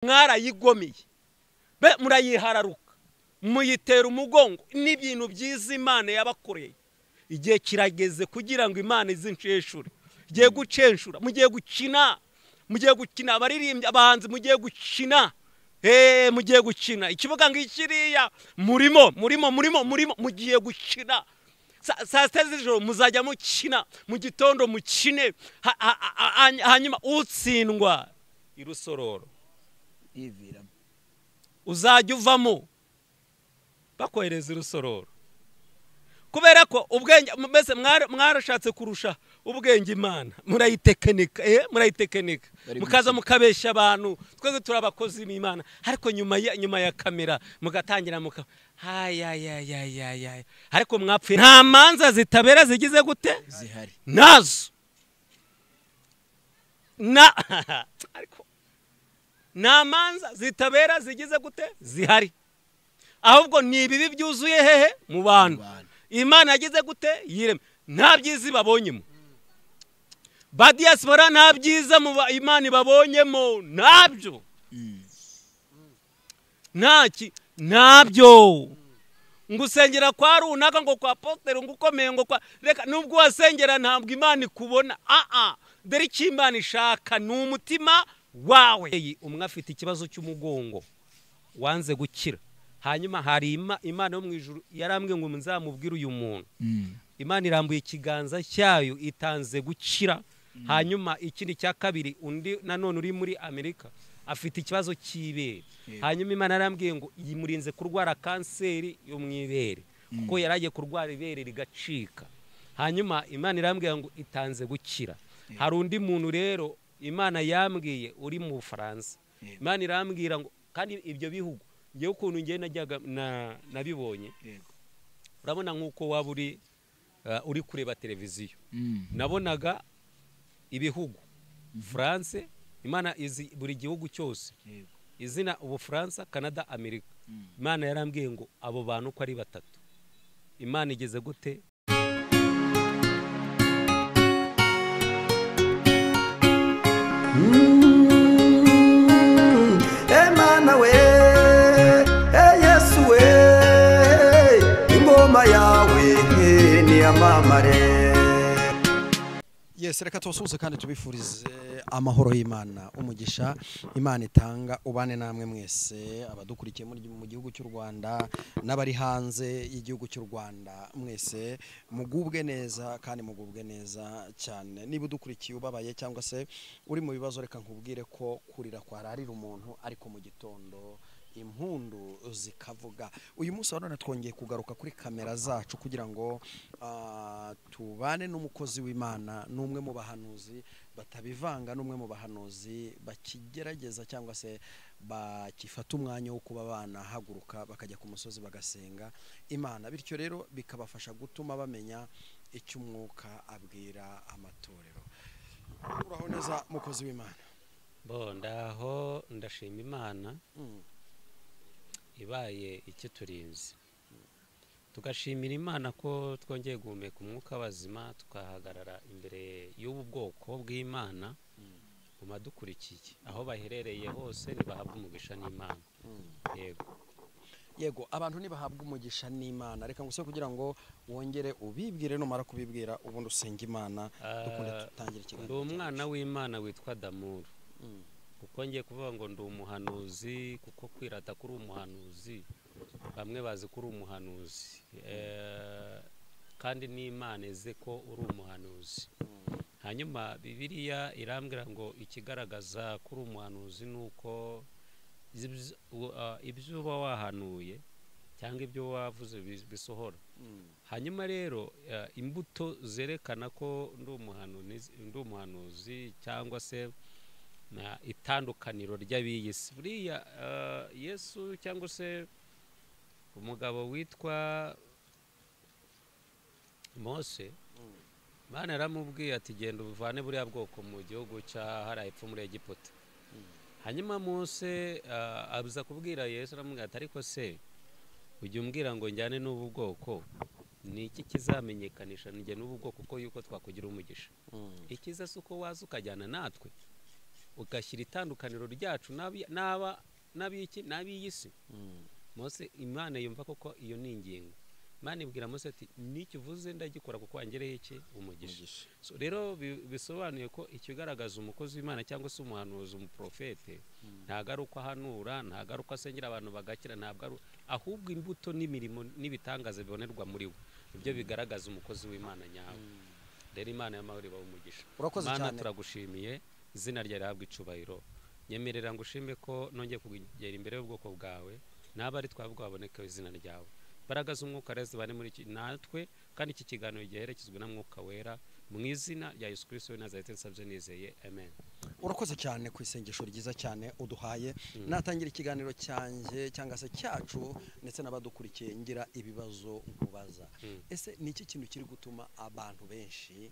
Mwarayigomeye, murayihararuka, muyitera umugongo n'ibintu byiza Imana yabakoreye. Igihe kirageze kugira ngo Imana izinceshure. Igiye gucenshura, mugiye gukina, mugiye gukina abaririmbyi, abahanzi mugiye gukina. Mugiye gukina ikibuga ngikiriya, murimo murimo murimo murimo mugiye gukina. Saa sita z'ijoro muzajya mukina, mu gitondo mukine, hanyuma utsindwa irusororo uzajya uvamo bakohereza irusororo. Kubera ko ubwenge mbese mwarashatse kurusha ubwenge Imana, murayitekenika, murayitekenika, mukaza mukabeshya abantu twese turabakozi b'Imana, ariko nyuma ya kamera mugatangira muka hayayayayay, ariko mwapfuye. Nta manza zitabera zigize gute zihari nazo na ariko nta manza zitabera zigize gute zihari, ahubwo ni ibibi byuzuye hehe mu bantu. Imana yagize gute yireme, nta byiza babonyemo. Ba diaspora nta byiza mu Imana babonyemo, ntabyo, ntaki ntabyo. Ngusengera kwa runaka ngo kwa pastor ngo ukomeye ngo kwa reka, nubwo wasengera ntabwo Imana ikubona. Dore icyo Imana ishaka ni umutima wawe. Umwe afite ikibazo cy'umugongo wanze gukira, hanyuma hari Imana yo mu ijuru yarambwiye ngo nzamubwire uyu muntu. Imana irambuye ikiganza cyayo itanze gukira. Hanyuma ikindi cya kabiri, undi nanone uri muri Amerika afite ikibazo cy'ibere. Hanyuma Imana yarambwiye ngo yimurinze kurwara kanseri yo mu ibere, kuko yaragiye kurwara ibere rigacika. Hanyuma Imana irambwiye ngo itanze gukira. Hari undi muntu rero Imana yambwiye uri mu Bufaransa. Imana irambwira ngo kandi ibyo bihugu ngewe ukuntu ngewe najyaga nabibonye, urabona nkuko waba uri kureba televiziyo, nabonaga ibihugu France, Imana izi buri gihugu cyose izina, Ubufaransa, Canada, Amerika. Imana yarambwiye ngo abo bantu uko ari batatu Imana igeze gute. Emana we, Yesu we, ingoma yawe ni amamare. Yes, reka tubasuhuze kandi tubifurize amahoro y'Imana, umugisha Imana itanga ubane namwe mwese abadukurikiye mu gihugu cy'u Rwanda n'abari hanze y'igihugu cy'u Rwanda, mwese mugubwe neza kandi mugubwe neza cyane. Niba udukurikiye ubabaye cyangwa se uri mu bibazo, reka nkubwire ko kurira kwararira umuntu, ariko mu gitondo impundu zikavuga. Uyu munsi wa none twongeye kugaruka kuri kamera zacu kugira ngo tubane n'umukozi w'Imana, n'umwe mu bahanuzi batabivanga, n'umwe mu bahanuzi bakigerageza cyangwa se bakifata umwanya wo kuba banahaguruka bakajya ku musozi bagasenga Imana, bityo rero bikabafasha gutuma bamenya icyo umwuka abwira amatorero. Uraho neza mukozi w'Imana? Bo ndaho, ndashima Imana ibaye ikiturinze, tugashimira Imana ko twongeye guhumeka umwuka w'abazima, tukahagarara imbere y'ubu bwoko bw'Imana mu madukurikiye aho baherereye hose, ntibahabwa umugisha n'Imana. Yego yego, abantu ntibahabwa umugisha n'Imana. Reka nguse kugira ngo wongere ubibwire, numara kubibwira ubundi usenge Imana dukunde tutangire ikiganiro. Ndi umwana w'Imana witwa Damuru. Kuko ngiye kuvuga ngo ndi umuhanuzi, kuko kwirata kuri umuhanuzi bamwe bazi kuri umuhanuzi, kandi n'Imana izi ko uri umuhanuzi. Hanyuma Bibiliya irambwira ngo ikigaragaza kuri umuhanuzi nuko ibyo uba wahanuye cyangwa ibyo wavuze bisohora. Hanyuma rero imbuto zerekana ko ndi umuhanuzi cyangwa se na itandukaniro ry'abiyisi. Buriya Yesu cyangwa se umugabo witwa Mose, Imana yaramubwiye ati genda ubuvane buriya bwoko mu gihugu cya hariya hepfo muri Egiputa. Hanyuma Mose abuza kubwira Yesu, aramubwira ati ariko se ujya umbwira ngo njyane n'ubu bwoko, ni iki kizamenyekanisha njye n'ubu bwoko ko yuko twakugira umugisha? Ikiza si uko waza ukajyana natwe. Ugashyira itandukaniro ryacu n'aba n'abiki n'ab'iyi si. Mose Imana yumva koko iyo ni ingingo. Imana ibwira Mose ati n'icyo uvuze ndagikora kuko wangereye iki umugisha. So rero bisobanuye ko ikigaragaza umukozi w'Imana cyangwa se umuhanuzi, umuprofete, ntago ari uko ahanura, ntago ari uko asengera abantu bagakira, ntabwo ari, ahubwo imbuto n'imirimo n'ibitangaza bibonerwa muri we nibyo bigaragaza umukozi w'Imana nyawe. Rero Imana y'amahoro ibahe umugisha. Urakoze Mana, cyane. Turagushimiye, izina ryawe rihabwe icubahiro. Nyemerera ngushime ko nongeye kugera imbere y'ubwoko bwawe, n'aba ari twavuga haboneke izina ryawe. Imbaraga z'umwuka rero zibane muri iki natwe, kandi iki kiganiro giherekezwe na Mwuka Wera, mu izina rya Yesu Kristo w'i Nazareti nsabye nizeye, amen. Urakoze cyane ku isengesho ryiza cyane uduhaye. Natangira ikiganiro cyanjye cyangwa se cyacu ndetse n'abadukurikiye ngira ibibazo nkubaza. Ese ni iki kintu kiri gutuma abantu benshi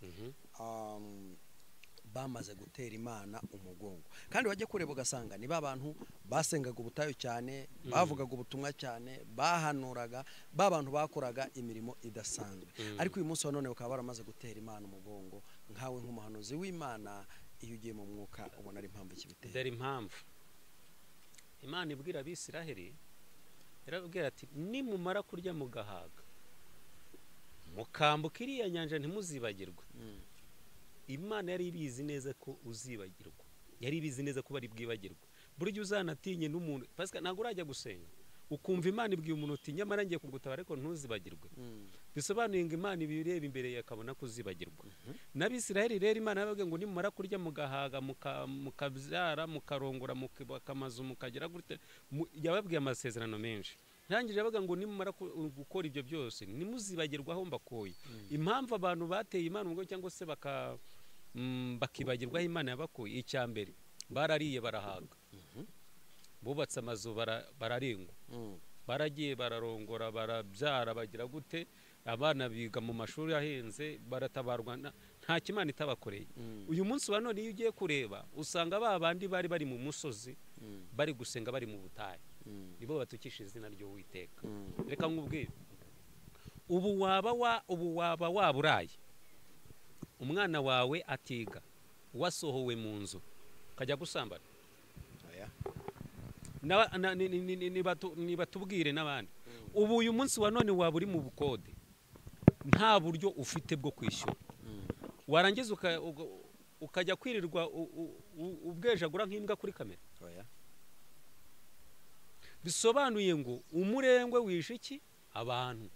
bamaze gutera Imana umugongo, kandi wajya kureba ugasanga ni ba bantu basengaga ubutayu cyane, bavugaga ubutumwa cyane, bahanuraga, ba bantu bakoraga imirimo idasanzwe, ariko uyu munsi wa none bakaba baramaze gutera Imana umugongo? Nkawe nk'umuhanuzi w'Imana, iyo ugiye mu mwuka ubona ari impamvu ikibitera? Dore impamvu. Imana ibwira Abisiraheli, yarababwira ati nimumara kurya mugahaga, mukambuka iriya nyanja ntimuzibagirwe. Imana yari ibizi neza ko uzibagirwa, yari ibizi neza ko bari bwibagirwe. Burya uzanatinye n'umuntu, Pascal, ntabwo urajya gusenga ukumva Imana ibwiye umuntu uti nyamara ngiye kugutabara ariko ntuzibagirwe. Bisobanuye ngo Imana ibireba imbere yakabona kuzibagirwa. N'Abisiraheli rero Imana yababwiye ngo nimumara kurya mugahaga, mukabyara, mukarongora, mukubaka amazu, mukagera gute, yababwiye amasezerano menshi. Ntangije abaga ngo nimumara gukora ibyo byose ntimuzibagirwe aho mbakuye. Impamvu abantu bateye Imana umugongo cyangwa se bakibagirwa aho Imana yabakuye, icya mbere barariye barahaga, bubatse amazu bararengwa, baragiye bararongora, barabyara, bagira gute, abana biga mu mashuri ahenze, baratabarwa, nta kimana itabakoreye. Uyu munsi wa none iyo ugiye kureba usanga ba bandi bari bari mu musozi bari gusenga bari mu butayu, nibo batukisha izina ry'Uwiteka. Reka nkubwire, ubu waba waburaye umwana wawe atiga, wasohowe mu nzu kajya gusambana, nibatubwire n'abandi. Ubu uyu munsi wa none waba uri mu bukode, nta buryo ufite bwo kwishyura, warangiza ukajya kwirirwa ubwejagura nk'imbwa kuri kamera. Bisobanuye ngo umurengwe wishe iki abantu.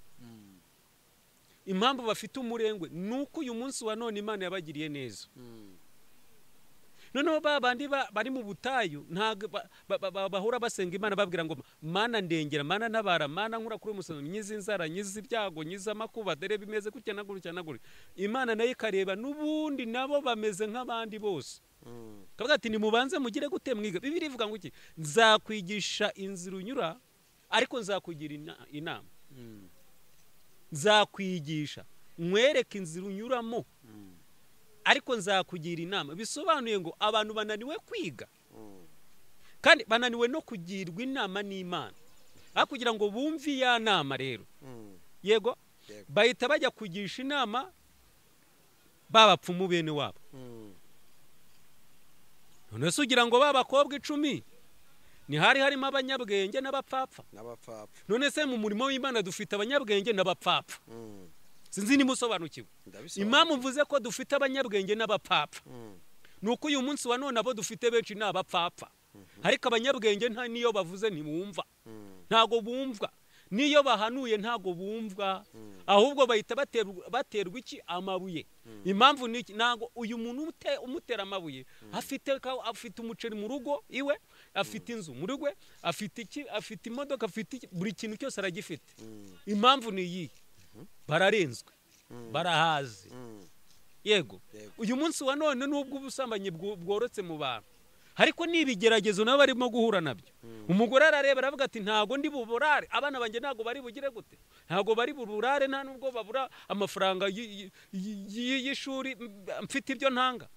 Impamvu bafite umurengwe nuko uyu munsi wa none Imana yabagiriye neza. Noneho babandi bari mu butayu ntago bahora basenga Imana babwira ngo Mana ndengera, Mana ntabara, Mana nkura kuri umusozi, nyiza inzara, nyiza ibyago, nyiza amakuba, dore bimeze gutya na gutya na gutya. Imana nayo ikareba n'ubundi nabo bameze nk'abandi bose. Kavuga ati nimubanze mugire gute mwiga. Bibiliya ivuga ngo iki? Nzakwigisha inzira unyura, ariko nzakugira inama. Nzakwigisha nkwereke inzira unyuramo, ariko nzakugira inama. Bisobanuye ngo abantu bananiwe kwiga, kandi bananiwe no kugirwa inama n'Imana. Aho kugira ngo bumve ya nama rero, yego, bahita bajya kugisha inama babapfumu bene wabo. None se ugira ngo babakobwa 10 ni hari harimo abanyabwenge n'abapfapfa? None se mu murimo w'Imana dufite abanyabwenge n'abapfapfa? Sinzi nimusobanukiwe. Impamvu mvuze ko dufite abanyabwenge n'abapfapfa nuko uyu munsi wa none abo dufite benshi ni abapfapfa, ariko abanyabwenge nta niyo bavuze ntibumva, ntago bumvwa, niyo bahanuye ntago bumvwa, ahubwo bahita baterwa iki? Amabuye. Impamvu ni iki? Ntago uyu muntu umutera amabuye afite umuceri mu rugo iwe, afite inzu mu rugo, afite iki, afite imodoka, afite iki, buri kintu cyose aragifite. Impamvu ni iyi, bararenzwe, barahaze. Yego, uyu munsi wa none nubwo ubusambanyi bworotse mu bantu, ariko nibigeragezo nabo barimo guhura nabyo. Umugore arareba aravuga ati ntago ndi buburare, abana banjye ntago bari bugire gute, ntago bari buburare, nta nubwo babura amafaranga y'ishuri, mfite ibyo ntanga.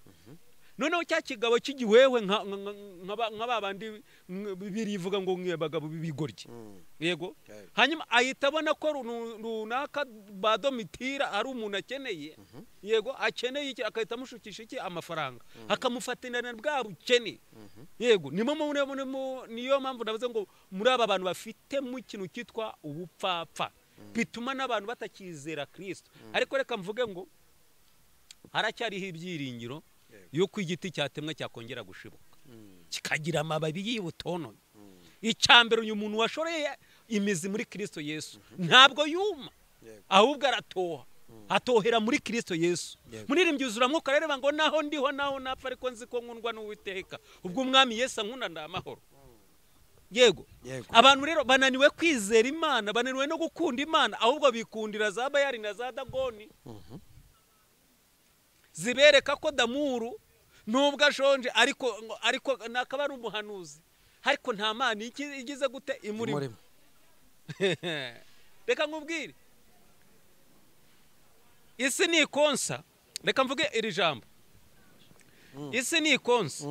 Noneho cya kigabo cy'igihwewe nka babandi birivuga ngo abagabo b'ibigoryi. Yego. Hanyuma ahita abona ko runaka ba Domitira ari umuntu akeneye. Yego, akeneye iki, akahita amushukisha iki, amafaranga, akamufatirana bwa bukene. Yego, niyo mpamvu navuze ngo muri aba bantu bafitemo ikintu cyitwa ubupfapfa, bituma n'abantu batakizera Kristo. Ariko reka mvuge ngo haracyariho ibyiringiro yuko igiti cyatemwe cyakongera gushibuka, kikagira amababi y'ubutono. Icyambere, uyu muntu washoreye imizi muri Kristo Yesu ntabwo yuma, ahubwo aratoha, atohera muri Kristo Yesu. Muririmbyi uzura mwuka rero ngo naho ndiho naho napfa, ariko nzi ko nkundwa n'Uwiteka, ubwo umwami Yesu ankunda ndamahoro. Yego. Abantu rero bananiwe kwizera Imana, bananiwe no gukunda Imana, ahubwo bikundira za Bayali na za Dagoni, zibereka ko Damuru nubwo ashonje ariko nakaba ari umuhanuzi, ariko nta mana igize gute imurimo. Reka nkubwire, isi ni ikonsa. Reka mvuge iri jambo, isi ni ikonsa,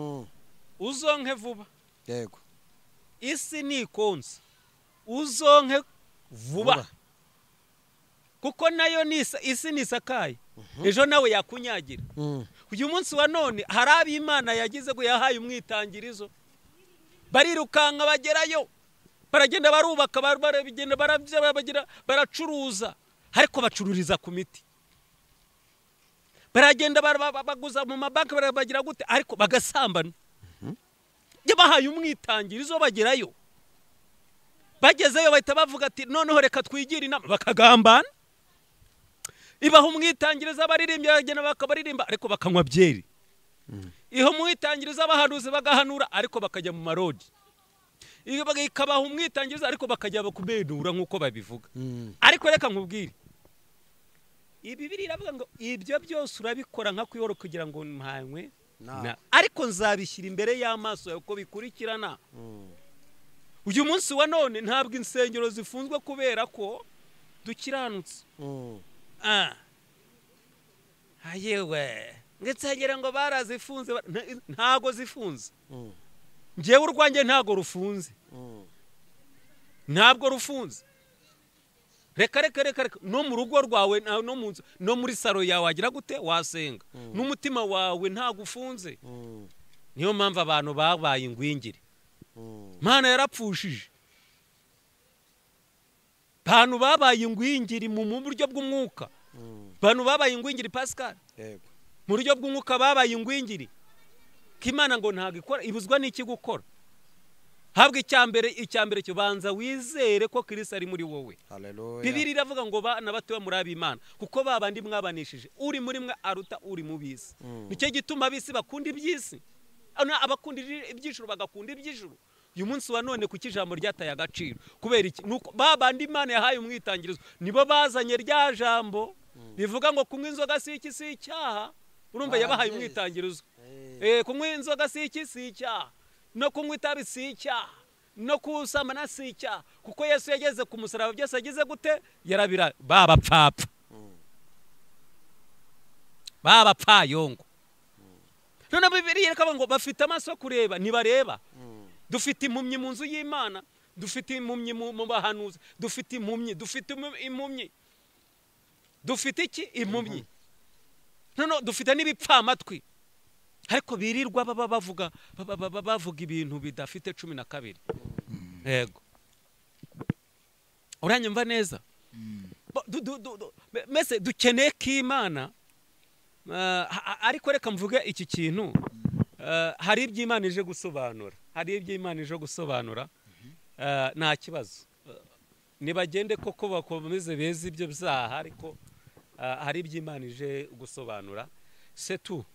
uzonke vuba. Yego. Isi ni ikonsa, uzonke vuba, kuko nayo isi nisakaye, ejo nawe yakunyagira. Uyu munsi wa none hari ab'Imana yagize ngo yahaye umwitangirizo, barirukanka bagerayo, baragenda barubaka, baragenda barabya, baracuruza, ariko bacururiza ku miti, baragenda baguza mu mabanki, barabagira gute, ariko bagasambana. Yabahaye umwitangirizo bagerayo, bagezeyo bahita bavuga ati noneho reka twigire inama, bakagambana. Ibaha umwitangirizo abaririmbyi bagenda bakabaririmba, ariko bakanywa byeri. Iho umwitangirizo abahanuzi bagahanura, ariko bakajya mu marodi. Ikabaha umwitangirizo, ariko bakajya kubenura nk'uko babivuga. Ariko reka nkubwire, Bibiliya iravuga ngo ibyo byose urabikora nka kwihoro kugira ngo mpanywe, ariko nzabishyira imbere y'amaso yawe uko bikurikirana. Uyu munsi wa none ntabwo insengero zifunzwe kubera ko dukiranutse. Ayewe, insengero ngo barazifunze, ntago zifunze. Njyewe urwanjye ntago rufunze, ntabwo rufunze. Reka reka reka reka, no mu rugo rwawe, no mu nzu, no muri saro yawe wagira gute wasenga, n'umutima wawe ntago ufunze. Niyo mpamvu abantu babaye ingwingiri. Mana yarapfushije abantu babaye ingwingiri mu buryo bw'umwuka. Abantu babaye ingwingiri, Pascal. Yego. Mu buryo bw'umwuka babaye ingwingiri. Kimana ngo ntago ikora, ibuzwa n'iki gukora. Habwa icyambere kibanza wizere ko Kristo ari muri wowe. Haleluya. Bibiliya iravuga ngo bana batoya muri ab'Imana, kuko babandi mwabanishije, uri muri mwe aruta uri mu bisi. Nicyo gituma abisi bakunda iby'isi, abakunda iby'ijuru bagakunda iby'ijuru. Uyu munsi wa none kuki ijambo ryataye agaciro? Kubera iki? Nuko babandi Imana yahaye umwitangirizo nibo bazanye rya jambo rivuga ngo kunywa inzoga si iki, si icyaha. Urumva yabahaye umwitangirizo. Kunywa inzoga si iki, si icyaha, no kunywa itabi si icyaha, no kusambana si icyaha, kuko Yesu yageze ku musaraba byose yagize gute? Yarabira babapfapfa, babapfayongo. None Bibiliya iravuga ngo bafite amaso yo kureba ntibareba. Dufite impumyi mu nzu y'Imana, dufite impumyi mu bahanuzi, dufite impumyi, dufite impumyi, dufite iki? Impumyi. None dufite n'ibipfamatwi, ariko birirwa baba bavuga bavuga ibintu bidafite 12. Yego. Uranyumva neza? Mese dukeneye ko Imana, ariko reka mvuge iki kintu, hari iby'Imana ije gusobanura, hari iby'Imana ije gusobanura, nta kibazo. Nibagende koko bakomeze beze ibyo byaha, ariko hari iby'Imana ije gusobanura. C'est tout.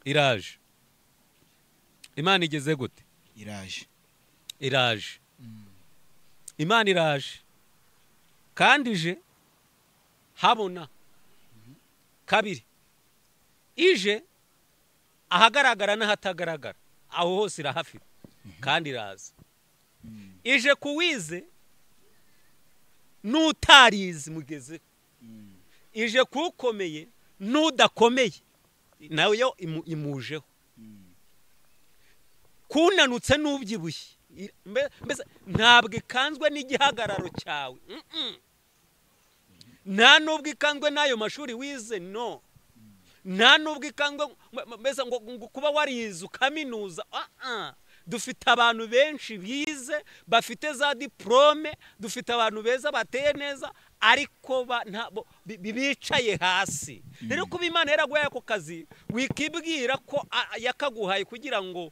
Iraje. Imana igeze gute? Iraje. Iraje. Imana iraje. Kandi ije habona. Kabiri, ije ahagaragara n'ahatagaragara, aho hose irahafite kandi iraza. Ije kuwize n'utarize mugeze, ije kukomeye n'udakomeye. Nayo imujeho. Kunanutse n'ubyibushye, mbese ntabwo ikanzwe n'igihagararo cyawe, nta nubwo ikanzwe n'ayo mashuri wize, no nta nubwo ikanzwe mbese ngo kuba warize ukaminuza. Dufite abantu benshi bize bafite za diplome, dufite abantu beza bateye neza, ariko bicaye hasi. Rero kuba Imana yaraguhaye ako kazi, wikibwira ko yakaguhaye kugira ngo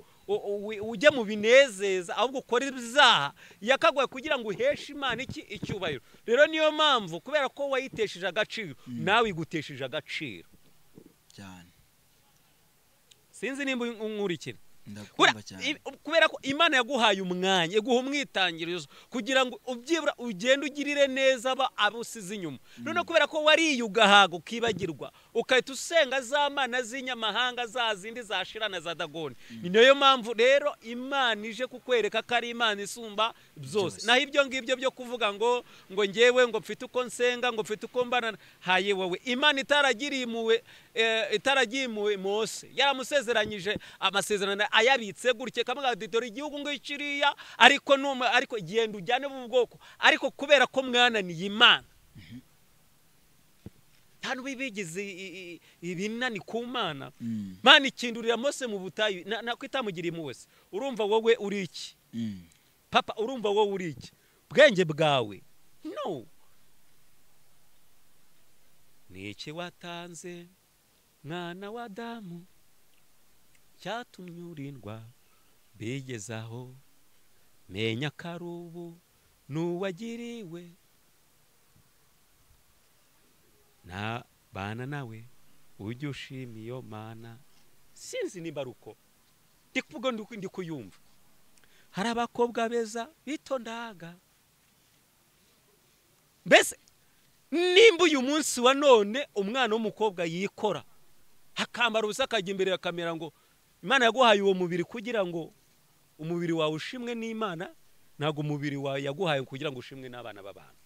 ujye mu binezeza, ahubwo ukora ibyaha. Yakaguhaye kugira ngo uheshe Imana iki? Icyubahiro. Rero niyo mpamvu, kubera ko wayitesheje agaciro, nawe igutesheje agaciro cyane. Sinzi nimba unkurikira. Kubera ko Imana yaguhaye umwanya, iguha umwitangirizo kugira ngo ubyibura ugende ugirire neza abo usize inyuma. None kubera ko wariye ugahaga ukibagirwa, ukahita usenga za mana z'inyamahanga, za zindi zashirana za Dagoni. Ni nayo mpamvu rero Imana ije kukwereka ko ari Imana isumba byose. Naho ibyo ngibyo byo kuvuga ngo ngewe ngo mfite uko nsenga, ngo mfite uko mbana, haye wowe. Imana itaragiriye impuhwe Mose, yaramusezeranyije amasezerano ayabitse gutye, kamwe dore igihugu ngo ikiriya, ariko ariko genda ujyane mu bwoko, ariko kubera ko mwananiye Imana, hano bigize ibinani ku Mana. Mana ikindurira Mose mu butayu, nako itamugiriye impuhwe. Urumva wowe uri iki? Papa, urumva wowe uri iki? Bwenge bwawe no ni iki watanze mwana wa Adamu cyatumye urindwa bigezaho? Menya karubu nuwagiriwe na bana nawe ujye ushima iyo Mana. Sinzi nimba ari uko ndikuvuga, ndi kuyumva. Hari abakobwa beza bitondaga. Mbese nimba uyu munsi wa none umwana w'umukobwa yikora akambara ubusa akajya imbere ya kamera, ngo Imana yaguhaye uwo mubiri kugira ngo umubiri wawe ushimwe n'Imana, ntabwo umubiri wawe yaguhaye kugira ngo ushimwe n'abana b'abantu.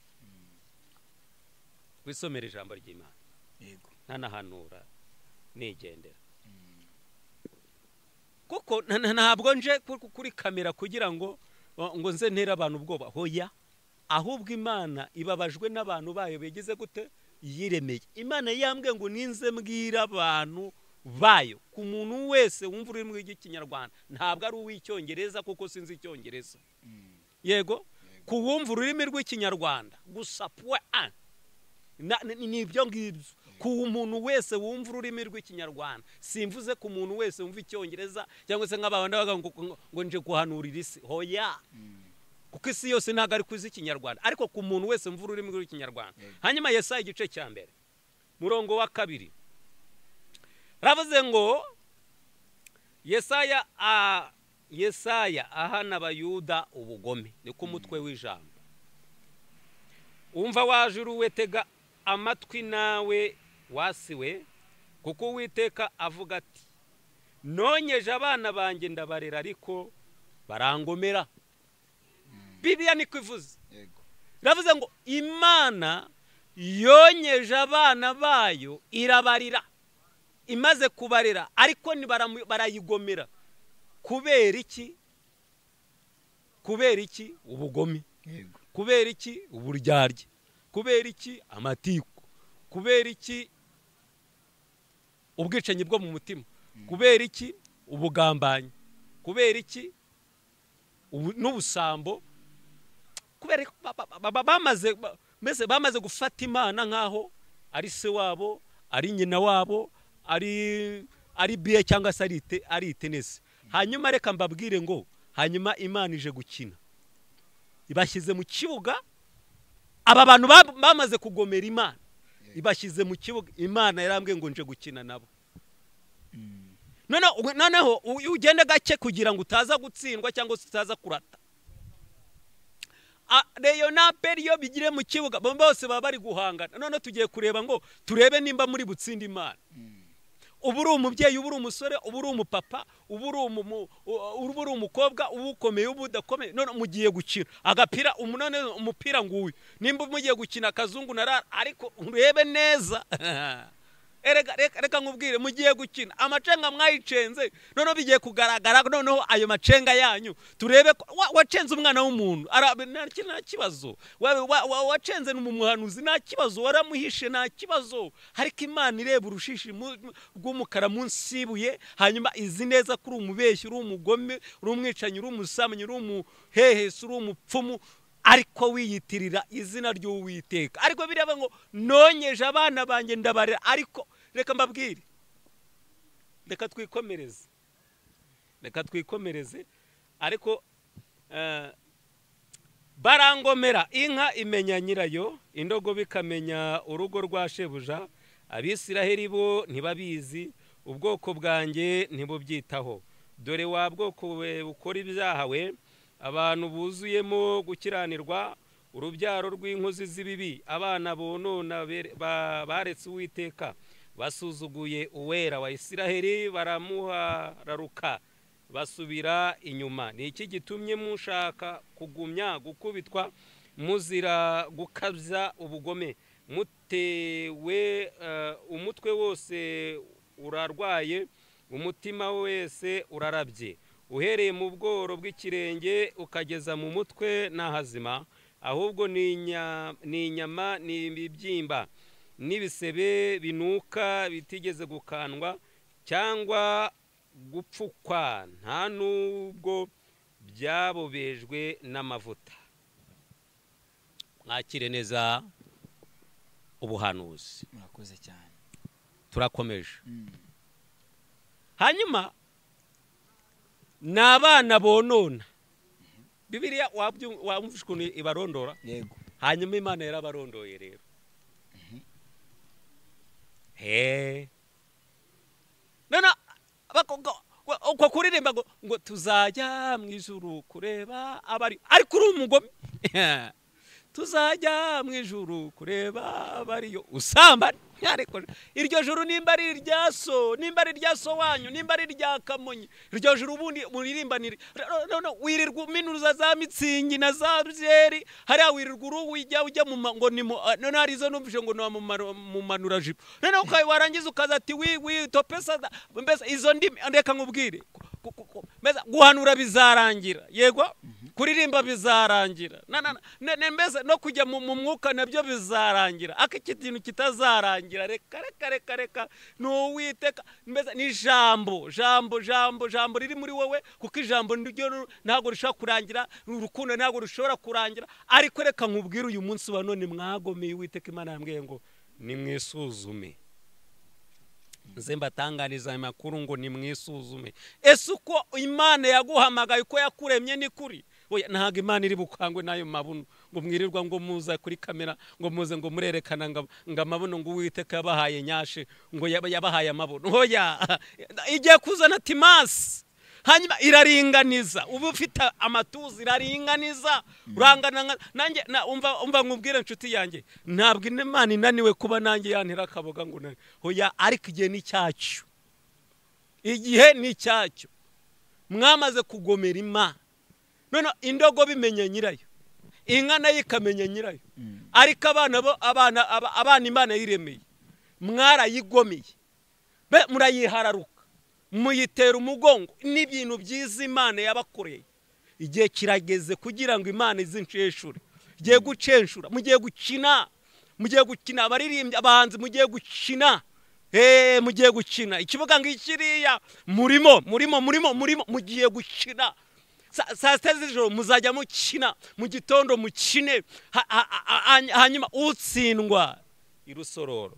Wisomere ijambo ry'Imana. Yego. Ntanahanura nigendera. Kuko ntabwo nje kuri kamera kugira ngo nze ntere abantu ubwoba, hoya. Ahubwo Imana ibabajwe n'abantu bayo bigize gute? Yiremeye. Imana yambwiye ngo ninze mbwira abantu bayo, ku muntu wese wumva ururimi rw'Ikinyarwanda, ntabwo ari uw'icyongereza kuko sinzi icyongereza. Yego, ku wumva ururimi rw'Ikinyarwanda gusa point ni ibyo ngibyo. Ku muntu wese wumva ururimi rw'Ikinyarwanda, simvuze ku muntu wese wumva icyongereza cyangwa se nk'abandi bavuga ngo nje guhanurira isi, hoya. Kuko isi yose ntabwo ari kuzi Ikinyarwanda, ariko ku muntu wese wumva ururimi rw'Ikinyarwanda. Hanyuma Yesaya igice cya 2 murongo wa 2 ravuze ngo Yesaya ahana abayuda ubugome. Ni ku mutwe w'ijambo. Umva wajuru wetega amatwi nawe wasiwe, kuko Uwiteka avuga ati nonyeje abana banjye ndabarera ariko barangomera. Bibiliya niko ivuze. Ravuze ngo Imana yonyeje abana bayo irabarira, imaze kubarera ariko barayigomera. Kubera iki? Kubera iki? Ubugome. Kubera iki? Uburyarya. Kubera iki? Amatiku. Kubera iki? Ubwicanyi bwo mu mutima. Kubera iki? Ubugambanyi. Kubera iki? N'ubusambo. Kubera bamaze gufata Imana nkaho ari se wabo, ari nyina wabo, ari biye cyangwa se ari itenesi. Hanyuma reka mbabwire ngo hanyuma Imana ije gukina, ibashyize mu kibuga. Aba bantu bamaze kugomera Imana, ibashyize mu kibuga. Imana yarambwiye ngo nje gukina nabo. Noneho ugende gake kugira ngo utaza gutsindwa cyangwa se utaza kurata. Reyo na peri yo bigire mu kibuga bose baba bari guhangana. None tugiye kureba ngo turebe nimba muri butsinde Imana. Ubu uri umubyeyi, ubu uri umusore, ubu uri umupapa, ubu uri umukobwa, ubu ukomeye, ubu udakomeye. None mugiye gukina agapira, umunone umupira nguyu. Nimba mugiye gukina akazungu na rara, ariko urebe neza. Erega reka nkubwire, mugiye gukina amacenga mwayicenze, noneho bigiye kugaragara. Noneho ayo macenga yanyu turebe ko wacenze umwana w'umuntu, nta kibazo, wacenze n'umuhanuzi nta kibazo, waramuhishe nta kibazo. Ariko Imana ireba urushishi rw'umukara munsi y'ibuye, hanyuma izi neza kuri umubeshyi, uri umugome, uri umwicanyi, uri umusambanyi, uri umuhehesi, uri umupfumu, ariko wiyitirira izina ry'Uwiteka. Ariko bireba ngo nonyeje abana banjye ndabarera. Ariko reka mbabwire, reka twikomereze, reka twikomereze. Ariko barangomera, inka imenya nyirayo, indogobe ikamenya urugo rwa shebuja. Abisiraheli bo ntibabizi, ubwoko bwanjye ntibubyitaho. Dore wa bwoko we bukora ibyaha we, abantu buzuyemo gukiranirwa, urubyaro rw'inkozi z'ibibi, abana bonona baretse Uwiteka, basuzuguye Uwera wa Isiraheli, baramuhararuka basubira inyuma. Ni iki gitumye mushaka kugumya gukubitwa, muzira gukabya ubugome? Mutewe umutwe wose urarwaye, umutima wese urarabye, uhereye mu bworo bw'ikirenge ukageza mu mutwe n'ahazima, ahubwo ni inyama ni ibibyimba n'ibisebe binuka bitigeze gukandwa cyangwa gupfukwa, nta nubwo byabobejwe n'amavuta. Mwakire neza ubuhanuzi. Murakoze cyane. Turakomeje. Hanyuma ni abana bonona. Bibiliya wumva ukuntu ibarondora. Yego. Hanyuma Imana yarabarondoye rero. None uko kuririmba ngo tuzajya mu ijuru kureba abari, ariko uri umugome. Tuzajya mu ijuru kureba abariyo usambana. Ariko iryo juru nimba ari irya so, nimba ari irya so wanyu, nimba ari irya Kamonyi, iryo juru ubundi muririmbanire. No, wirirwa uminuza za mitsingi na za byeri, hariya wirirwa uruwijya ujya mu ngo ni none hari izo numvise ngo ni mu manura jipo. None ukayi warangiza ukaza ati wi topesa, mbese izo ndimi. Reka nkubwire, mbese guhanura bizarangira, yego, kuririmba bizarangira, mbese no kujya mu mwuka nabyo bizarangira. Ariko iki kintu kitazarangira, reka reka reka reka, ni Uwiteka. Mbese ni ijambo jambo jambo jambo riri muri wowe, kuko ijambo niryo ntabwo rishobora kurangira, urukundo ntabwo rushobora kurangira. Ariko reka nkubwire, uyu munsi wa none mwagomeye Uwiteka. Imana yambwiye ngo nimwisuzume. Nze mbatanganiza amakuru ngo nimwisuzume. Ese uko Imana yaguhamagaye, uko yakuremye ni kuri? Oya, ntabwo Imana iri bukangwe n'ayo mabuno ngo mwirirwa ngo muza kuri kamera ngo muze ngo murerekana ngo amabuno ngo Uwiteka yabahaye nyashe, ngo yabahaye amabuno. Oya, igiye kuzana timasi, hanyuma iraringaniza. Uba ufite amatuza, iraringaniza, urangana nanjye. Umva nkubwire inshuti yanjye, ntabwo Imana inaniwe kuba nanjye yantera akaboga ngo nani. Oya, ariko igihe ni cyacyo, igihe ni cyacyo. Mwamaze kugomera Imana. None indogobe imenya nyirayo, inka nayo ikamenya nyirayo, ariko abana bo, abana Imana yiremeye, mwarayigomeye, murayihararuka, muyitera umugongo n'ibintu byiza Imana yabakoreye. Igihe kirageze kugira ngo Imana izinceshure. Igiye gucenshura, mugiye gukina, mugiye gukina abaririmbyi, abahanzi, mugiye gukina. Mugiye gukina ikibuga ngikiriya, murimo murimo murimo murimo, mugiye gukina. Saa sita z'ijoro muzajya mukina, mu gitondo mukine, hanyuma utsindwa irusororo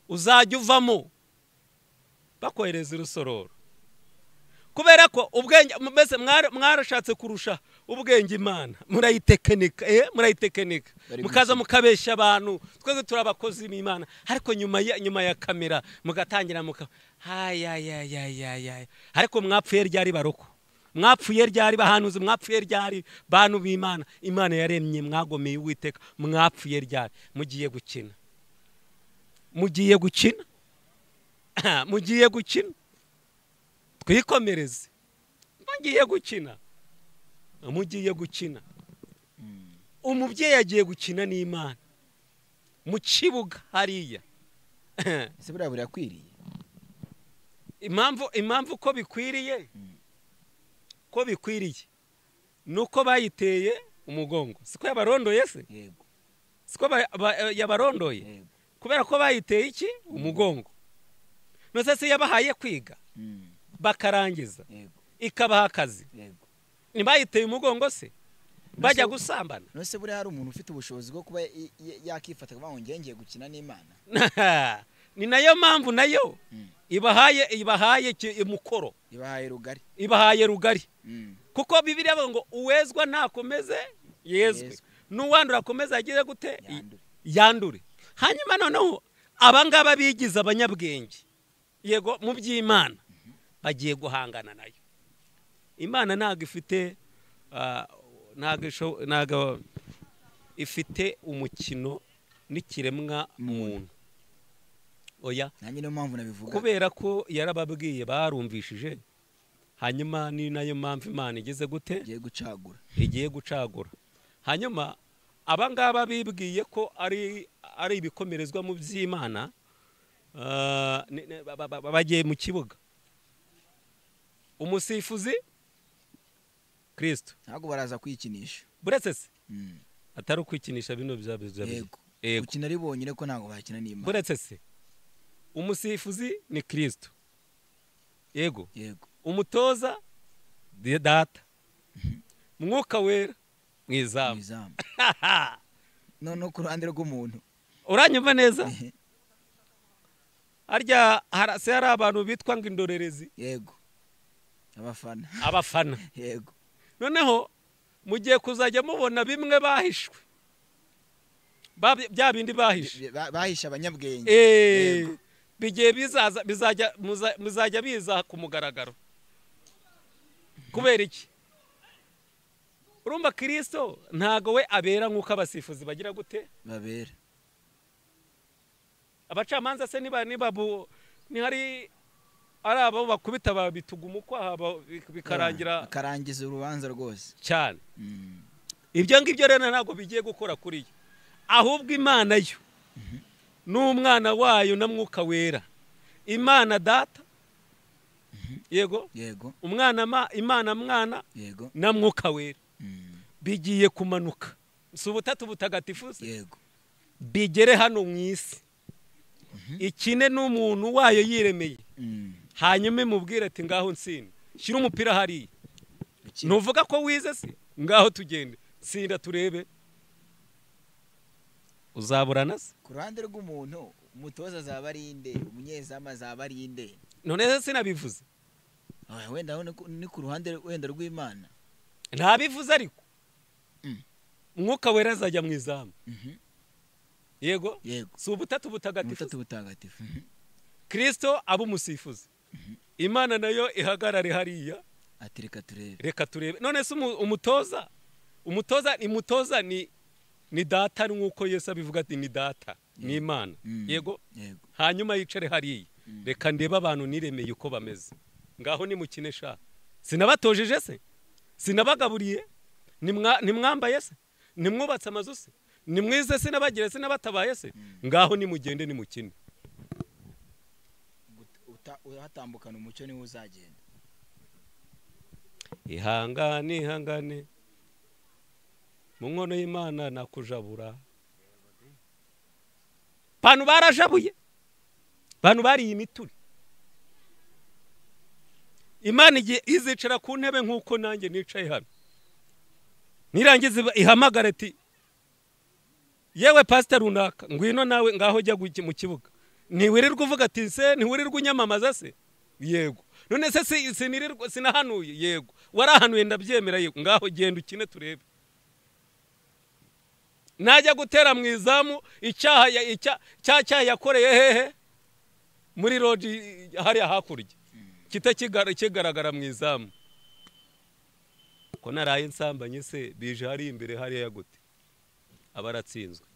uzajya uvamo bakohereza irusororo. Kubera ko ubwenge mbese mwarashatse kurusha ubwenge Imana, murayitekenika, murayitekenika, mukaza mukabeshya abantu, twese turi abakozi b'Imana. Ariko nyuma ya kamera mugatangira muka hayayayayay. Ariko mwapfuye ryari baroko, mwapfuye ryari bahanuzi, mwapfuye ryari bantu b'Imana? Imana yaremye, mwagomeye Uwiteka, mwapfuye ryari? Mugiye gukina, mugiye gukina, mugiye gukina. Twikomereze, mugiye gukina, mugiye gukina. Umubyeyi agiye gukina n'Imana. Mu kibuga hariya. Ese buriya birakwiriye? Impamvu ko bikwiriye, ko bikwiriye nuko bayiteye umugongo. Siko yabarondoye se? Yego. Siko yabarondoye? Yego. Kubera ko bayiteye iki? Umugongo. None se yabahaye kwiga bakarangiza, ikabaha akazi, ntibayiteye umugongo se bajya gusambana? None se buriya hari umuntu ufite ubushobozi bwo kuba yakifata ngo ngiye gukina n'Imana? Ni nayo mpamvu nayo ibahaye umukoro, ibahaye rugari, kuko Bibiliya ivuga ngo uwezwa ntakomeze yezwe, n'uwandura akomeze agire gute? Yandure. Hanyuma noneho abangaba bigize abanyabwenge, yego, mu by'Imana bagiye guhangana nayo. Imana ntabwo ifite ntabwo ifite umukino n'ikiremwa muntu. Oya, nanjye niyo mpamvu nabivuga, kubera ko yarababwiye barumvishije. Hanyuma ni nayo mpamvu Imana igeze gute? Igiye gucagura. Hanyuma abangaba bibwiye ko ari ibikomerezwa mu by'Imana, bagiye mu kibuga. Umusifuzi Kristo ntabwo baraza kwikinisha, buretse se atari ukwikinisha bino bya yego, gukina ari bonyine ko ntabwo bakina n'Imana. Buretse se umusifuzi ni Kristo, yego, umutoza Data, Mwuka Wera mu izamu. None ku ruhande rw'umuntu uranyumva neza? Harya se hari abantu bitwa ngo indorerezi? Yego, abafana. Yego. Noneho mugiye kuzajya mubona bimwe bahishwe, bya bindi bahishe, bahisha abanyabwenge. Bigiye bizaza, bizajya muzajya biza ku mugaragaro. Kubera iki? Urumva Kristo ntago we abera nkuko abasifuzi bagira gute? Babera. Abacamanza se niba ni hari ari abo bakubita babituga umukwaha bikarangira, bakarangiza urubanza rwose cyane. Ibyo ngibyo rero ntago bigiye gukora kuri yo, ahubwo Imana yo n'umwana wayo na Mwuka Wera, Imana Data, yego, umwana Imana mwana, yego, na Mwuka Wera bigiye kumanuka. Si ubutatu butagatifu se? Yego. Bigere hano mu isi, ikine n'umuntu wayo yiremeye. Hanyuma imubwire ati ngaho nsinda, shyira umupira hariya. Ntuvuga ko wize se? Ngaho tugende, tsinda turebe. Uzaburana se? Ku ruhande rw'umuntu umutoza azaba ari inde, umunyezamu azaba ari inde? None se sinabivuze? Wenda ni ku ruhande wenda rw'Imana. Ntabivuze ariko. Mwuka Wera azajya mu izamu. Yego, si ubutatu butagatifu. Kristo aba umusifuzi, Imana nayo ihagarare hariya ati reka turebe, reka turebe. None se umutoza ni Data, nkuko Yesu abivuga ati ni Data, ni Imana. Yego, hanyuma yicare hariya, reka ndebe abantu niremeye uko bameze, ngaho nimukine sha. Sinabatojeje se? Sinabagaburiye? Nimwambaye se? Nimwubatse amazu se? Nimwize se? Nabagire se? Nabatabaye se? Ngaho nimugende nimukine. Uhatambukana umucyo niwo uzagenda. Ihangane, ihangane mu nkono y'Imana nakujabura. Bantu barajabuye, bantu bariye imituri. Imana izicara ku ntebe nkuko nanjye nicaye hano, nirangiza ihamagara ati yewe pastor runaka, ngwino nawe ngaho jya mu kibuga. Ntiwirirwa uvuga ati se, ntiwirirwa unyamamaza se? Yego. None se sinirirwa sinahanuye? Yego. Warahanuye ndabyemera, yego. Ngaho genda ukine turebe. Najya gutera mu izamu icyaha cyaha yakoreye hehe? Muri roji hariya hakurya, kigaragara mu izamu. Ko naraye nsambanye se bije hari imbere hariya gute? Abaratsinzwe.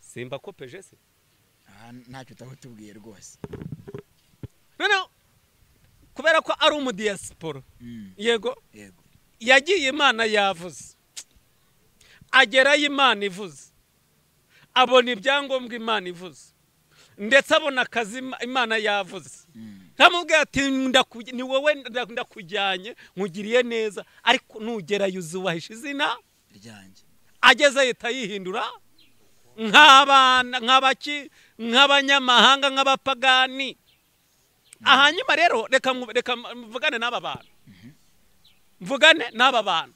Simba kopeje se? Ntacyo utabutubwiye rwose. None kubera ko ari umudiaspora, yego, yagiye Imana yavuze, agerayo Imana ivuze, Abona ibyangombwa Imana ivuze, ndetse abona akazi Imana yavuze. Ntamubwira ati ni wowe ndakujyanye nkugiriye neza, ariko nugerayo uzubahisha izina ryanjye. Ageze ahita yihindura nk'abana, nk'abaki, nk'abanyamahanga, nk'abapagani. Hanyuma rero reka mvugane n'aba bantu, mvugane n'aba bantu.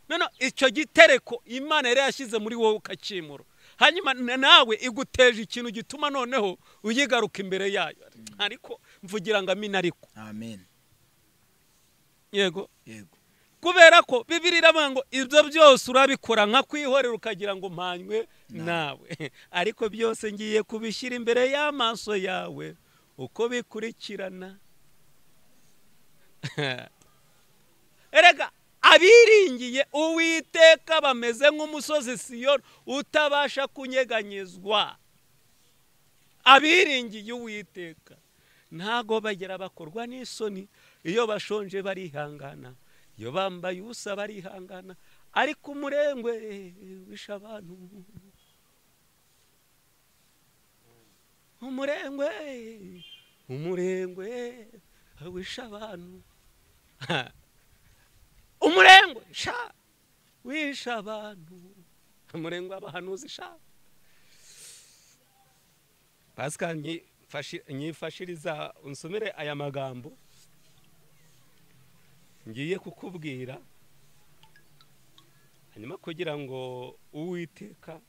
None icyo gitereko Imana yari yashyize muri wowe ukakimura, hanyuma nawe iguteje ikintu gituma noneho uyigaruka imbere yayo. Ariko mvugira ngo amina. Ariko amen. Yego yego. Kubera ko Bibiliya iravuga ngo ibyo byose urabikora nka kwihorera ukagira ngo mpanywe nawe, ariko byose ngiye kubishyira imbere y'amaso yawe uko bikurikirana. Erega abiringiye Uwiteka bameze nk'umusozi Siyoni utabasha kunyeganyezwa. Abiringiye Uwiteka ntago bagera bakorwa n'isoni, iyo bashonje barihangana, iyo bambaye ubusa barihangana, ariko umurengwe wisha abantu, umurengwe wisha abantu, umurengwe sha wisha abantu, umurengwe abahanuzi sha. Pascal nyifashiriza unsomere aya magambo ngiye kukubwira, hanyuma kugira ngo Uwiteka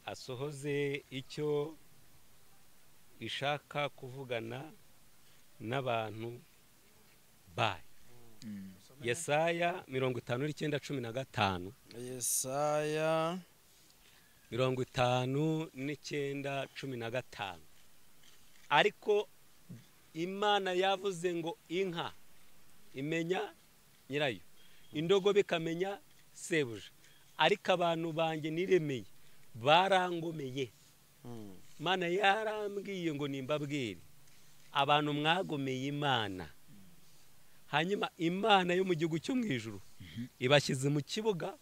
asohoze icyo ishaka kuvugana n'abantu bayo. Yesaya 59:15. Yesaya 59:15. Ariko Imana yavuze ngo inka imenya nyirayo, indogobe ikamenya sebuja, ariko abantu banjye niremeye barangomeye. Imana yarambwiye ngo nimbabwire abantu mwagomeye Imana. Hanyuma Imana yo mu gihugu cyo mu ijuru ibashyize mu kibuga,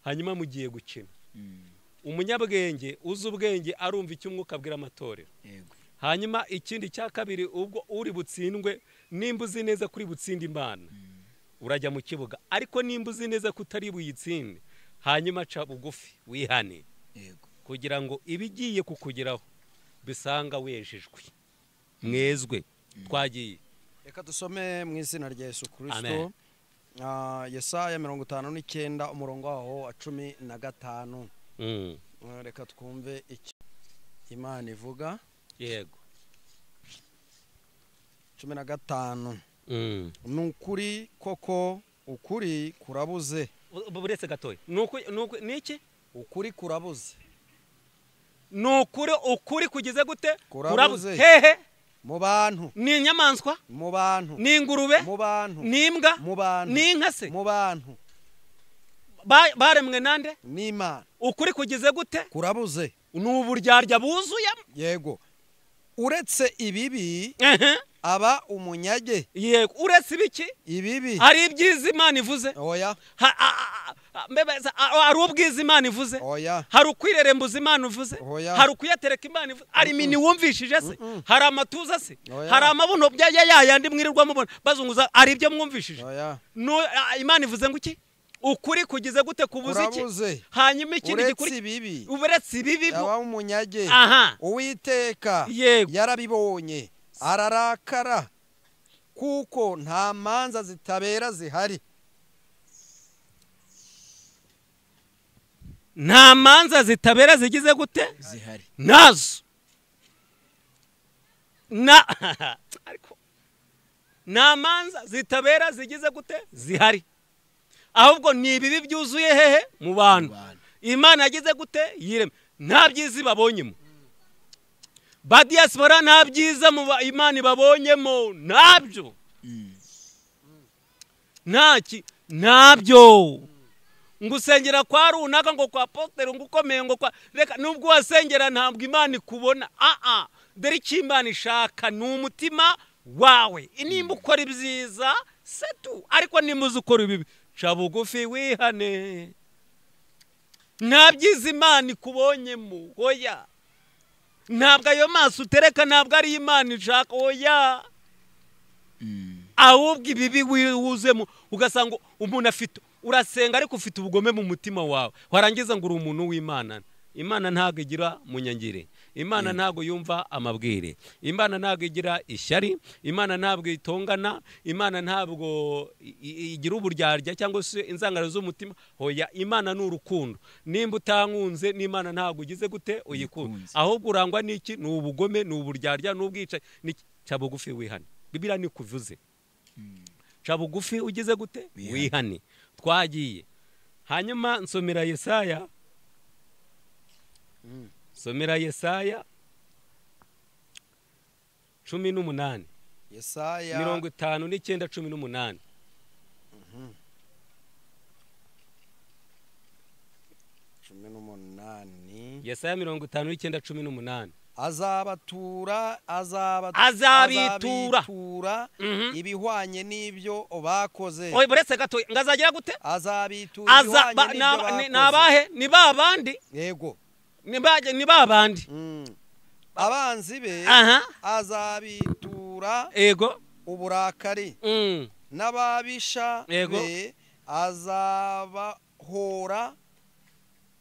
hanyuma mugiye gukina. Umunyabwenge uzi ubwenge arumva icyo umwuka abwira amatorero. Hanyuma ikindi cya kabiri, ubwo uri butsindwe, nimba uzi neza kuri butsinde Imana urajya mu kibuga, ariko nimba uzi neza ko utari buyitsinde, hanyuma ca bugufi wihane, kugira ngo ibigiye kukugeraho bisanga wejejwe mwezwe. Twagiye, reka dusome mu izina rya Yesu Kristo. Yesaya 59 umurongo waho wa 15. Reka twumve icyo Imana ivuga. Yego. 15. Nukuri koko ukuri kurabuze. Buretse gatoya. Niki? Ukuri kurabuze. Nukuri ukuri kugize gute? Kurabuze. Hehe? Mu bantu. Ni inyamaswa? Mu bantu. Ni ingurube? Mu bantu. Ni imbwa? Mu bantu. Ni inka se? Mu bantu. Baremwe nande? N'Imana. Ukuri kugize gute? Kurabuze. Ni uburyarya buzuyemo. Yego. Uretse ibibi aba umunyage. Yego, uretse ibiki? Ibibi. Hari ibyiza Imana ivuze? Oya. Hari ubwiza Imana ivuze? Oya. Hari ukwirerembuza Imana ivuze? Oya. Hari ukuyatereka Imana ivuze? Hari imini wumvishije se? Hari amatuza se? Oya. Hari amabuno yayandi mwirirwa mubona bazunguza, ari ibyo mwumvishije? Oya. Imana ivuze ngo iki? Ukuri kugize gute kubuze iki? Hanyuma ikindi gikuri ibibi. Uretse ibibi aba umunyage. Aha. Uwiteka yarabibonye ararakara, kuko nta manza zitabera zihari. Nta manza zitabera zigize gute? Zihari. Nazo. Na ariko nta manza zitabera zigize gute? Zihari. Ahubwo ni ibibi byuzuye hehe? Mu bantu. Imana yagize gute? Yireme. Nta byiza babonyemo. Ba diaspora nta byiza mu Imana ibabonyemo, ntabyo. Ntaki ntabyo. Ngusengera kwa runaka ngo kwa pastor ngo ukomeye ngo kwa, reka nubwo wasengera ntabwo Imana ikubona. Dore icyo Imana ishaka ni umutima wawe. Nimba ukora ibyiza setu, ariko nimba uzi ukora ibibi ca bugufi wihane. Nta byiza Imana ikubonyemo, oya. Ntabwo ayo maso utereka ntabwo ari Imana ishaka, oya. Ahubwo ibibi wuzemo ugasanga umuntu afite, urasenga ariko ufite ubugome mu mutima wawe, warangiza ngo uri umuntu w'Imana. Imana ntabwo igira munyangire, Imana ntabwo yumva amabwire, Imana ntabwo igira ishyari, Imana ntabwo itongana, Imana ntabwo igira uburyarya cyangwa se inzangano z'umutima. Hoya, Imana ni urukundo. Nimba utankunze n'Imana ntabwo ugize gute uyikunda, ahubwo urangwa n'iki? Ni ubugome, ni uburyarya, ni ubwicanyi. Ca bugufi wihane. Bibiliya nikuvuze ca bugufi ugize gute wihane. Twagiye hanyuma nsomera Yesaya, somera Yesaya 18. Yesaya 59 18. 18. Yesaya 59 18. Azabatura, azabitura ibihwanye n'ibyo bakoze. Oye, buretse gato, ngazagira gute? Azabitura ibihwanye n'ibyo bakoze. Nabahe? Ni babandi? Yego. Ni babandi. Abanzi be azabitura. Yego. Uburakari. N'ababisha be azabahora,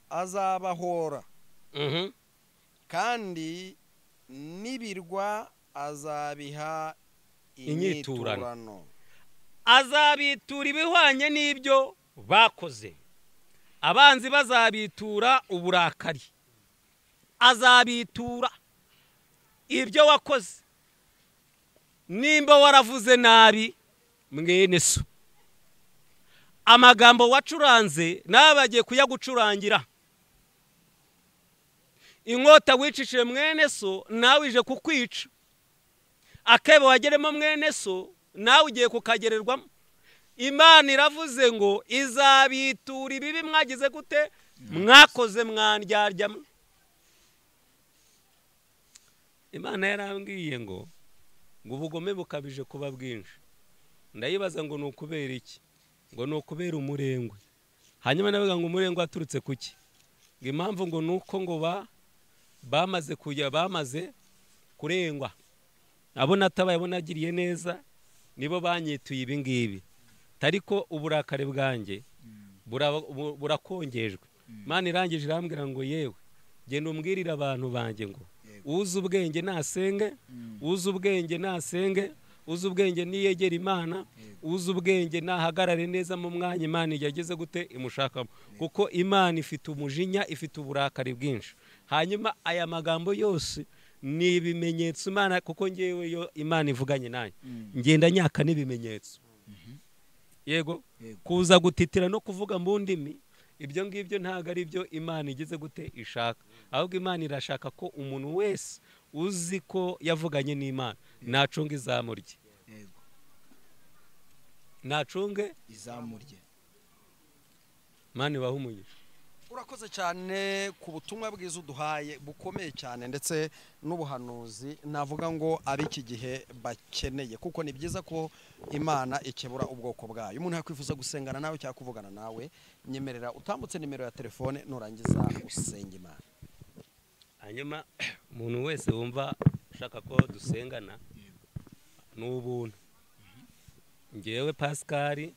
azabahora. Kandi n'ibirwa azabiha inyiturano. Azabitura ibihwanye n'ibyo bakoze. Abanzi bazabitura uburakari. Azabitura ibyo wakoze. Nimba waravuze nabi mwene so, amagambo wacuranze nabagiye kuyagucurangira. Inkota wicishije mwene so nawe ije kukwica. Akebo wageremo mwene so nawe ugiye kukagererwamo. Imana iravuze ngo izabitura ibibi mwagize gute mwakoze mwandyarya. Imana yarambwiye ngo ubugome bukabije kuba bwinshi. Ndayibaza ngo ni ukubera iki? Ngo ni ukubera umurengwe. Hanyuma navuga ngo umurengwe aturutse kuki? Ngo impamvu ngo nuko ngo bamaze kujya, bamaze kurengwa. Abo natabaye, abo nagiriye neza nibo banyituye ibi ngibi. Tariko uburakari bwanjye burakongejwe. Imana irangije irambwira ngo yewe genda umbwirire abantu banjye ngo uzi ubwenge nasenge, uzi ubwenge nasenge, uzi ubwenge niyegera Imana, uzi ubwenge nahagarare neza mu mwanya Imana yageze gute imushakamo. Kuko Imana ifite umujinya, ifite uburakari bwinshi. Hanyuma aya magambo yose ni ibimenyetso Imana, kuko ngewe yo Imana ivuganye nanjye ngenda nyaka n'ibimenyetso. Yego, kuza gutitira no kuvuga mu ndimi, ibyo ngibyo ntago ari byo Imana igeze gute ishaka. Ahubwo Imana irashaka ko umuntu wese uzi ko yavuganye n'Imana nacunge izamu rye. Yego. Nacunge izamu rye. Imana ibahe umugisha. Urakoze cyane ku butumwa bwiza uduhaye bukomeye cyane, ndetse n'ubuhanuzi navuga ngo ab'iki gihe bakeneye, kuko ni byiza ko Imana ikebura ubwoko bwayo. Umuntu yakwifuza gusengana nawe cyangwa kuvugana nawe, nyemerera utambutse nimero ya telefone nurangiza usenga Imana. Hanyuma umuntu wese wumva ushaka ko dusengana ni ubuntu. Ngewe Pascal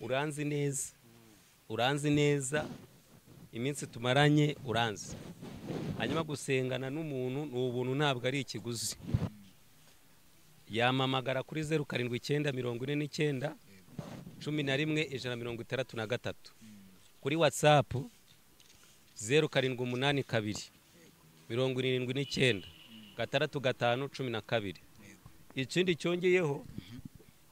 uranzi neza, uranzi neza, iminsi tumaranye uranzi. Hanyuma gusengana n'umuntu ni ubuntu, ntabwo ari ikiguzi. Yamamagara kuri 079 49 11 163. Kuri WhatsApp 0782 79 65 12. Ikindi cyongeyeho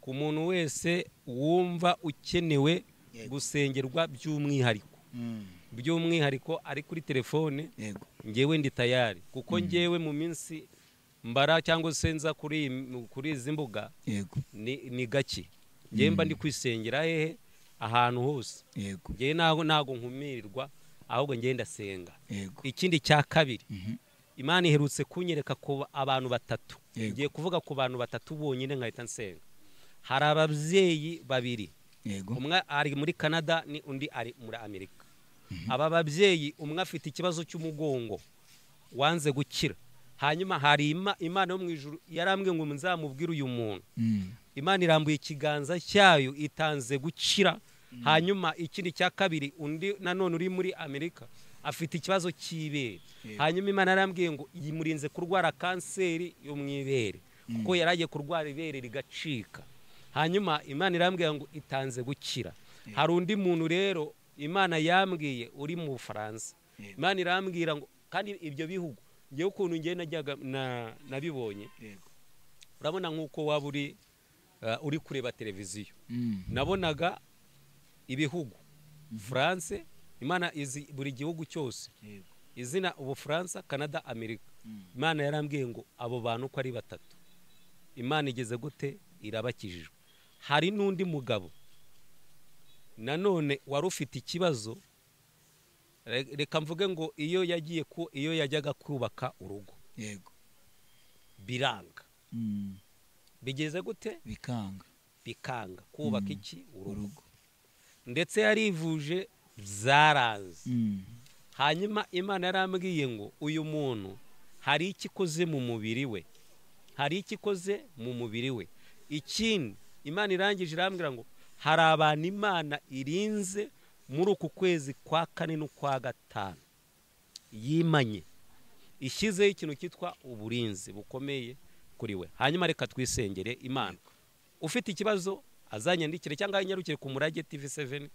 ku muntu wese wumva ukenewe gusengerwa by'umwihariko, by'umwihariko ari kuri telefone, ngewe ndi tayari, kuko ngewe mu minsi mbara cyangwa se nza kuri izi mbuga ni gake. Ngewe mba ndi kwisengera hehe ahantu hose. Ngewe ntago nkumirirwa, ahubwo ngewe ndasenga. Ikindi cya kabiri, Imana iherutse kunyereka ko abantu batatu, ngiye kuvuga ku bantu batatu bonyine nkahita nsenga. Hari ababyeyi babiri, umwe ari muri Canada ni undi ari muri Amerika. Aba babyeyi umwe afite ikibazo cy'umugongo wanze gukira, hanyuma hari Imana yo mu ijuru yarambwiye ngo nzamubwire uyu muntu. Imana irambuye ikiganza cyayo itanze gukira. Hanyuma ikindi cya kabiri, undi nanone uri muri Amerika afite ikibazo cy'ibere. Hanyuma Imana yarambwiye ngo yimurinze kurwara kanseri yo mu ibere, kuko yaragiye kurwara ibere rigacika. Hanyuma Imana irambwiye ngo itanze gukira. Hari undi muntu rero Imana yambwiye uri mu Bufaransa. Imana irambwira ngo kandi ibyo bihugu ngewe ukuntu ngewe najyaga nabibonye, urabona nk'uko waba uri kureba televiziyo, nabonaga ibihugu France, Imana izi buri gihugu cyose izina, Ubufaransa, Canada, Amerika. Imana yarambwiye ngo abo bantu uko ari batatu Imana igeze gute irabakijijwe. Hari n'undi mugabo nanone wari ufite ikibazo, reka mvuge ngo iyo yagiye iyo yajyaga kubaka urugo, yego, biranga. Bigeze gute? Bikanga kubaka iki? Urugo. Ndetse yarivuje byaranze. Hanyuma Imana yarambwiye ngo uyu muntu hari ikikoze mu mubiri we, hari ikikoze mu mubiri we. Ikindi Imana irangije irambwira ngo hari abantu Imana irinze muri uku kwezi kwa kane n'ukwa gatanu yimanye, ishyizeho ikintu cyitwa uburinzi bukomeye kuri we. Hanyuma reka twisengere Imana. Ufite ikibazo azanyandikire cyangwa anyarukire ku Murage TV7,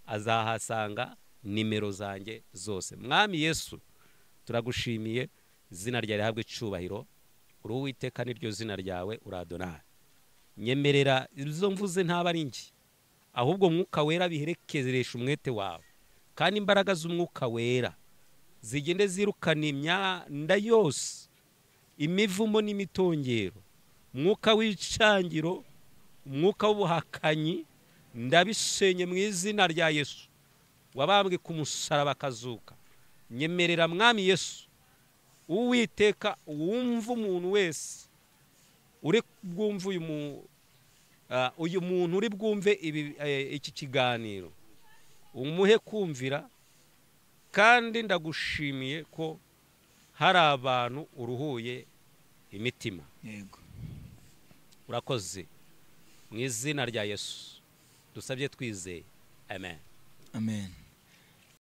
azahasanga nimero zanjye zose. Mwami Yesu, turagushimiye, izina ryawe rihabwe icyubahiro, uri Uwiteka niryo zina ryawe, uri Adonai. Nyemerera izo mvuze ntaba ari njye, ahubwo Mwuka Wera biherekeresha umwete wawe, kandi imbaraga z'Umwuka Wera zigende zirukana imyanda yose, imivumo n'imitongero, umwuka w'icangiro, umwuka w'ubuhakanyi, ndabisenye mu izina rya Yesu wabambwe ku musaraba akazuka. Nyemerera Mwami Yesu, Uwiteka wumva umuntu wese uri bwumve uyu muntu uri bwumve iki kiganiro, umuhe kumvira. Kandi ndagushimiye ko hari abantu uruhuye imitima. Yego, urakoze mu izina rya Yesu dusabye twizeye, amen. Amen.